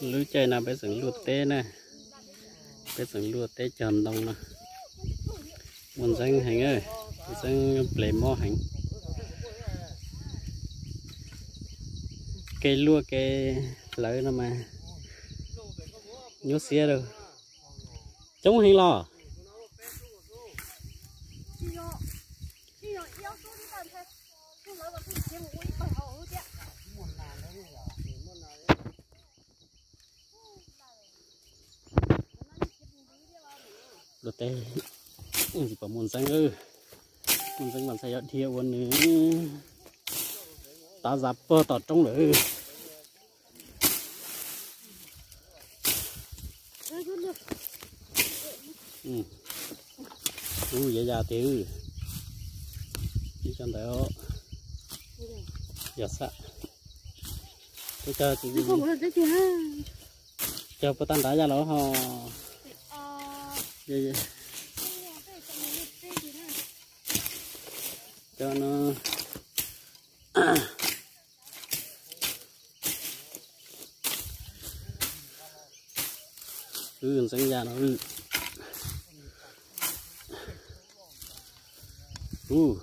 Lub caij no peb tseem luaj teb na, peb tseem luaj teb cog ntoo no. Muaj ntxeeb heev, ntxeeb ples mob heev. Kev luaj kev hlawv no mas nyuaj siab lawm. Coob heev los. Luaj teb, tsis pom muaj ntxeeb, muaj ntxeeb mas ntshai yuav dhia ua nws tav zas pog tom roob lawm. Ub, yav ya tiag. Ib co ntawd yog xab. Ub, cog, cog puas tag nrad ya los ho. Cog no. Wb ntxeeb ya no. Ub,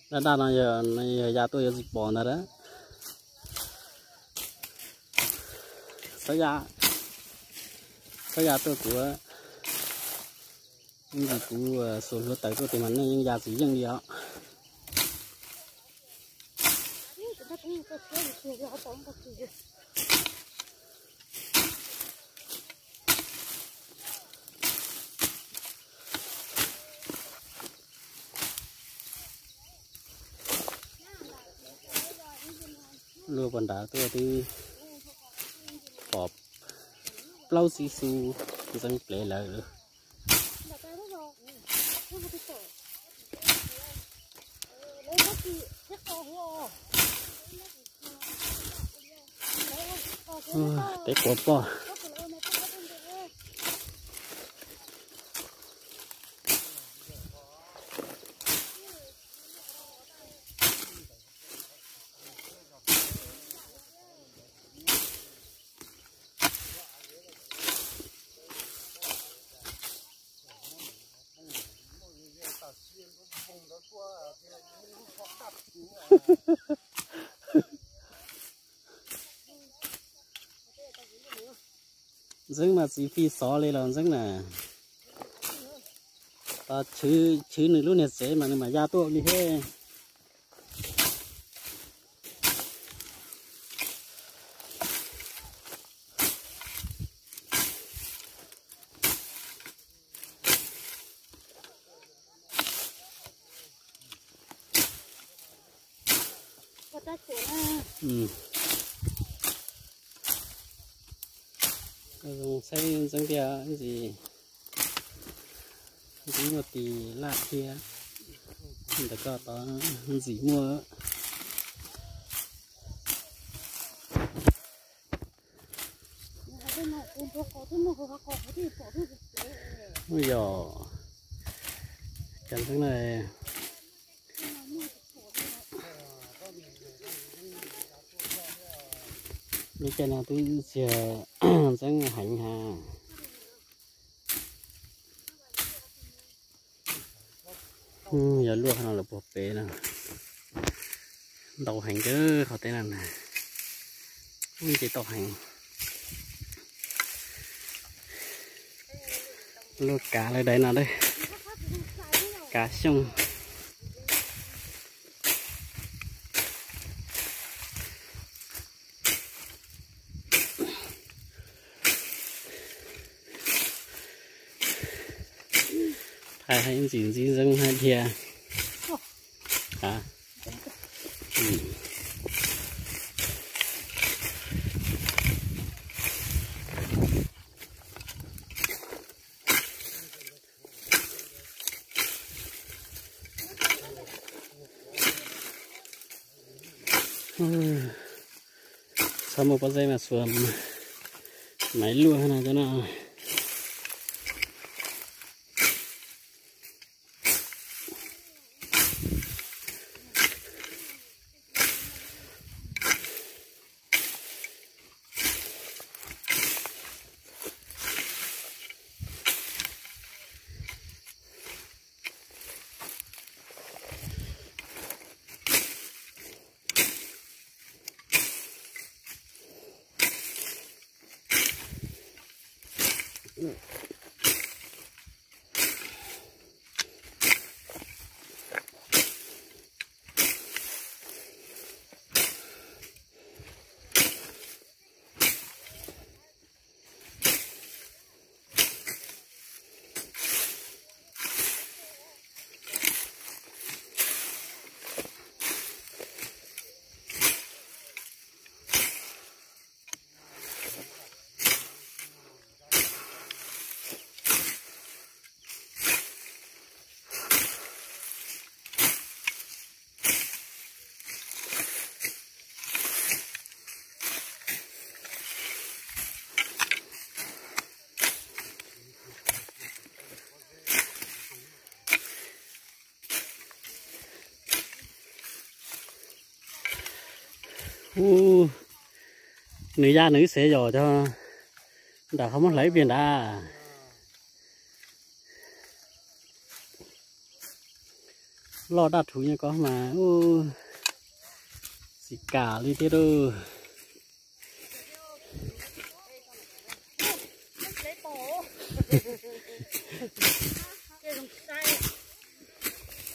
daj daj no yog ya tuaj yuav tsis pom ntag. Xab ya, xab ya tuaj kuv, kuv xuas hluav taws tuaj tias mas nej yeej ya tsis yeej li os. Luaj puag nrad tuaj twb pom plaub xib xub ntxeeb plev lawm. Teb quav poj. Ntxeeb mas tsis fi xov li los ntxeeb na. Chwv nws lub niag tsev mas nws mam ya tuaj li thiab. Zoo saib ntxeeb tiag ntsis. Ntxeeb muaj tis laj thiab. Ntawm koj tod ntxim muaj. Yog, cov ntxeeb na. Lub caij no twb txiag ntxeeb heev ha. Yog luaj no lawm puag pem no. Ntau heev kawg qhov teb no na. Ub, ces tau heev. Luaj kav lawv daim no, kav xyooj. Thaij hais ntxim ntxi zeeb hais tias. Txhob muaj pob zeb mas xuas maiv luaj no cov no. Ub, nws ya nws xev yos cov nram qhov muab hlawv ib pliag nrad. Loj daj rhuv nyob ko mas ub, tsis kam li thiab lauj.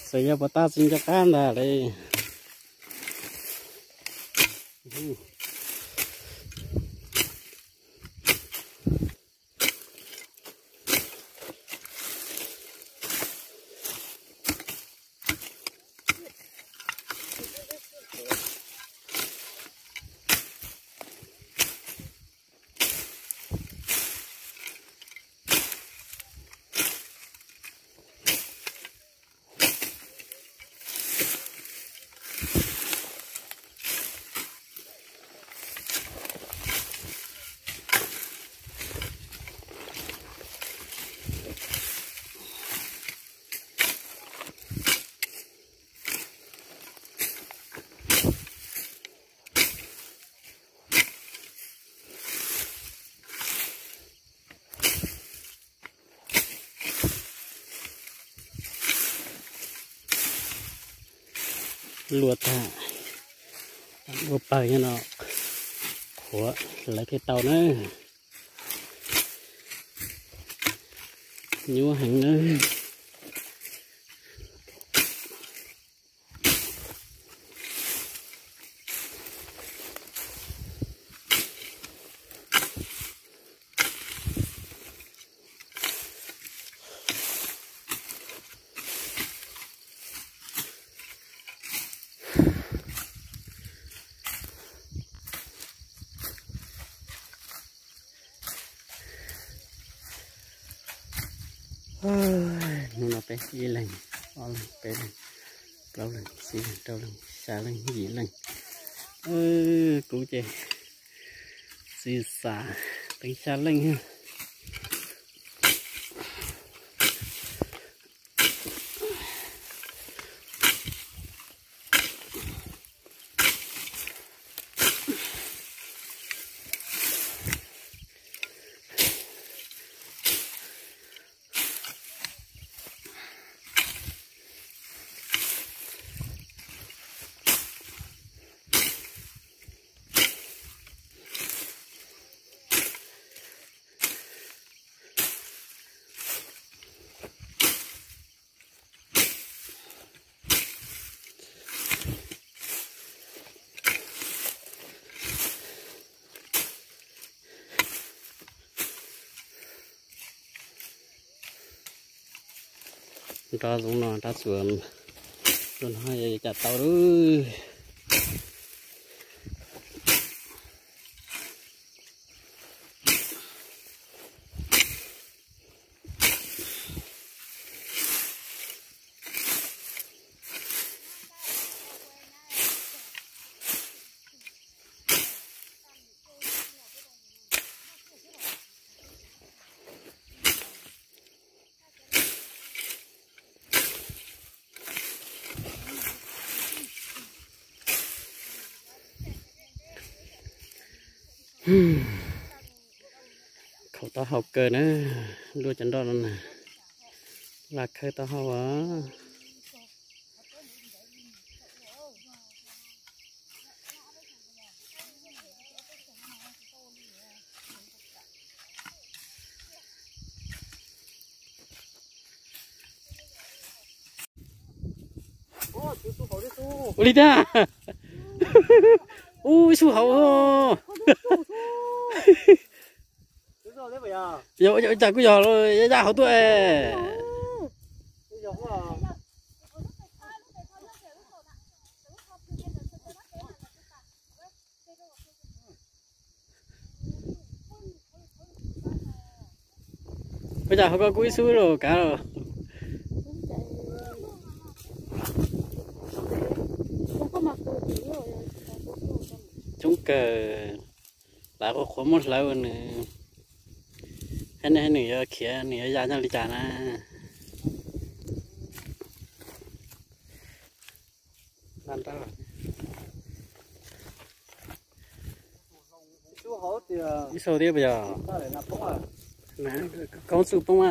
Xav yog puas tag tsis nco qab ntag li. Luaj tag, ua pawg nyob no, qhuav lawv thiaj tau na. Nyuaj heev na. Hnub no peb ib leeg, ob leeg, peb leeg, plaub leeg, tsib leeg, rau leeg, xya leeg, yim leeg. Kuv ces txiv xav teev xya leej. Nrov zoov no nrov txuas, zoo no cas tau lawm. Khaum taub hau kawg na, luaj cov nroj no na, laj khawb taub hau as. Ua li tiag. Ub, ib xub hauv. Yog ua cas kuj yog los ya ya hauv tuaj. Ua cas hauv ko kuj ib xub los kav los. Coob kawg, lav qhuav qhuav muab hlawv nws. Hais nws yuav khiav, nws yuav ya nyob li cas na. Ib xub thiab puas yog? Koob txuj poob a.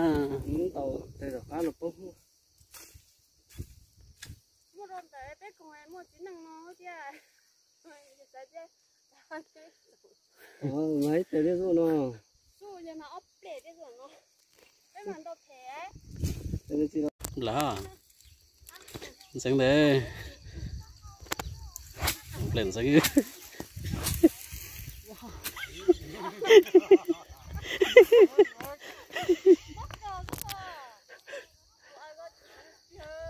Nplawm ntxeev ntawd. Nplawm ntxeev.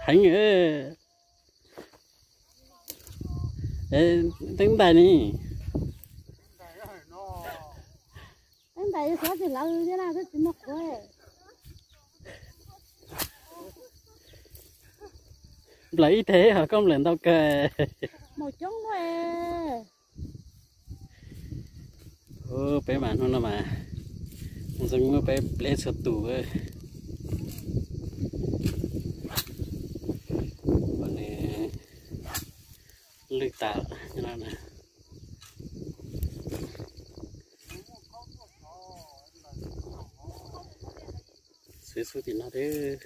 Heev. Teeb ntais ni. Teeb ntais xov tsis lawv thiab na, twb tsis muaj qhuav. Nplawm ib teg ho koj nplawm ntau kawg. Maum coob luaj. Peb mas hnub no mas ntxeev muab peb pleb txhua tus. Nws lwj tas. Xwb xub tim no thiab.